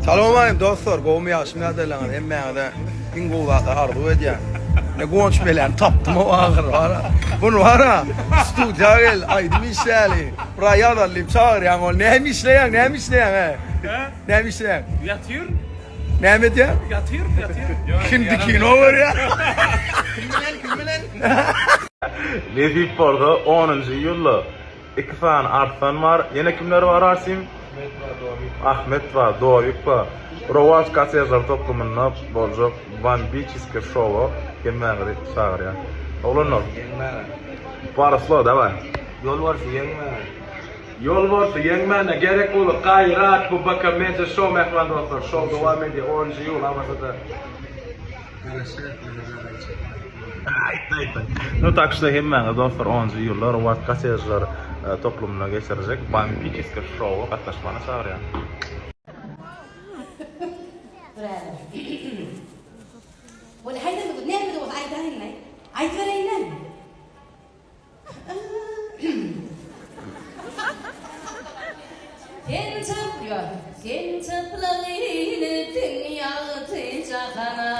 Salowmaleýkim dostlar, gowumy ýagşymy ýagdaýlaryňyz hemmäňize iň gowy zatlary arzuw edýän. Ne Guwanç Meläni tapdym o ahyr bara. Bunu bara studiýa gel, aýdym işläli. Bir aý ýazaly diýip çagyrýaň ol. Näme işleýäň, näme işleýäň he? Näme işleýäň? Ýatyr. Näme edýäň? Ýatyr, ýatyr. Hindi kino görýär. Kim bilen, kim bilen? Nesip bolsa onunjy iýulda Iki sany Arslan bar. Ýene kimler bar Asim? Ahmet bar, Dowik bar. Rowaç kottejler toplumynda boljak bombiçeskiý şowa hemmäňizi çagyrýan. Oglanlar. Paraslo daway. Ýolbarsy ýeňmäne. Ýolbarsy ýeňmäne gerek uly gaýrat bu BK Media Show mähriban dostlar şow dowam edýär onunjy iýul Awazada. Nu tak şda hemmäňiz dostlar onunjy iýulda Rowaç kottejler toplumynda geçiriljek bombiçeskiý şowa gatnaşmagyna çagyrýan. Duräýeli. Bolýa, haýsam bolsa, näme-de bolsa aýdaýyn-laý. Aýdybereýin-dä. Sen çyp, ýok, sen çyplyk inipsiň ýagty jahana.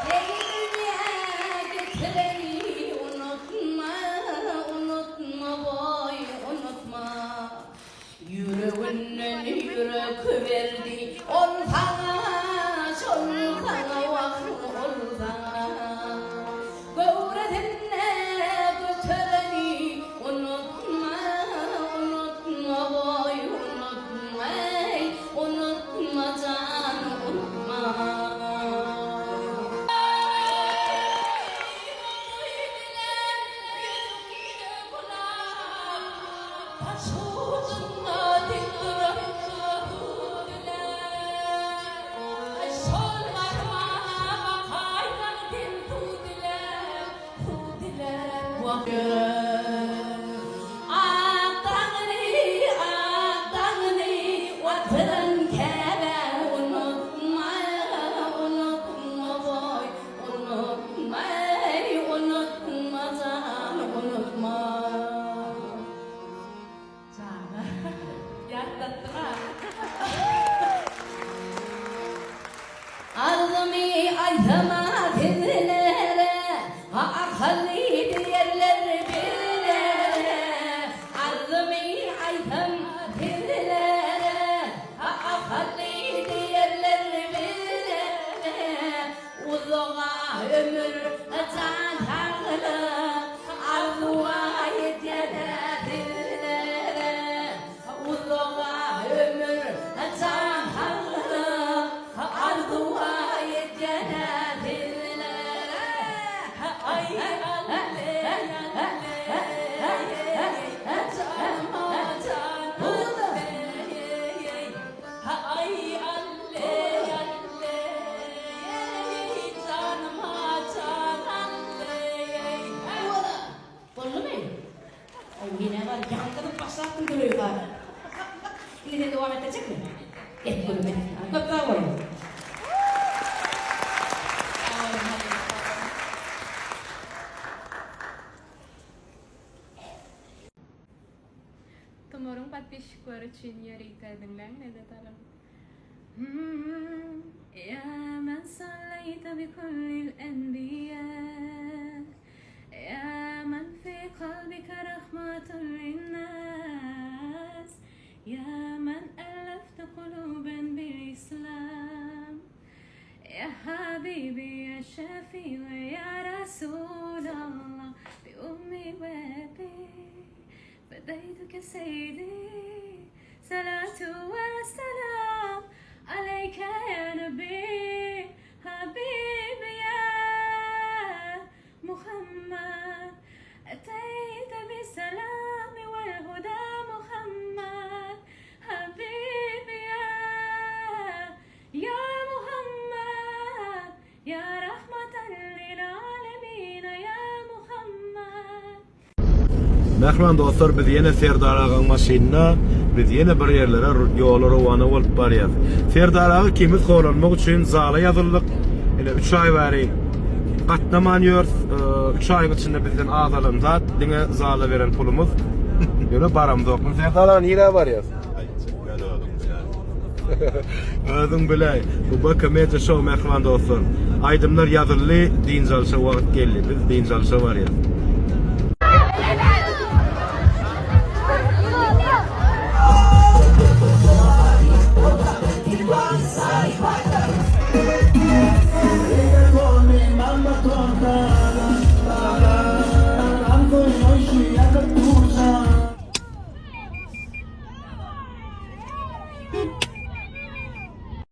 Seni dünýä getireni unutma, unutma, boý, unutma. Ýüreginden ýürek berdi ol saňa, şol saňa, wah, ol saňa. Göwresinde götereni unutma, unutma, goý, unutma, eý, unutma jan, unutma. Unutma eý unutma jan unutma. Jana ýatlatdyň-a. Arzymy aýtsam-a sizlere, Akylly diýerler bizlere. Arzymy aýtsam sizlere, Akylly diýerler bizlere. Uzaga ömür, jan saglyk arzuwa ýetýär-ä sizlere. Uzaga ömür, jan saglyk arzuwa ýetýär-ä sizlere. Aý, janyma jan alleý. Aý alle alle eý janyma jan alle eý. Wala! Boldumy? Aý menä bar ýangyzyp başlapdym Züleýha. Indi sen dowam etdirjekmi? Et gülüm et. Köp sag boluň. Sag boluň halypa sag boluň. Tumaryň podpisçiklary üçin ýörite diňläň lezzet alyň. Ýa men salleýte bi kullil enbiýa Ýa men fi kalbike rahmatun linnas Ýa men ellefte kuluben bil islam Ýa habibi ýa şefi we ýa rasulallah Bi ummi we ebi Fedeýtuke seýdi Salatu we selam Aleýke ýa nebi Habibi ýa Muhammad Eteýte bi selami wel huda Muhammad Habibi ýa Ýa Muhammad Ýa rahmatan lil alemine ýa Muhammad. Mähriban dostlar biz ýene Serdar agaň maşynynda biz ýene bir ýerlere ýola rowana bolup barýas. Serdar aga ikimiz holanmak üçin zala ýazyldyk. Ine 3 aý bäri gatnaman ýörüs. 3 aýyň içinde bizden azalan zat diňe zala beren pulumyz. Ýöne baramzok. Serdar aga nirä barýas? Özüň biläý. Bu BK Media Show mähriban dostlar. Aýdymlar ýazyldy, dynç alşa wagt geldi. Biz dynç alşa barýas.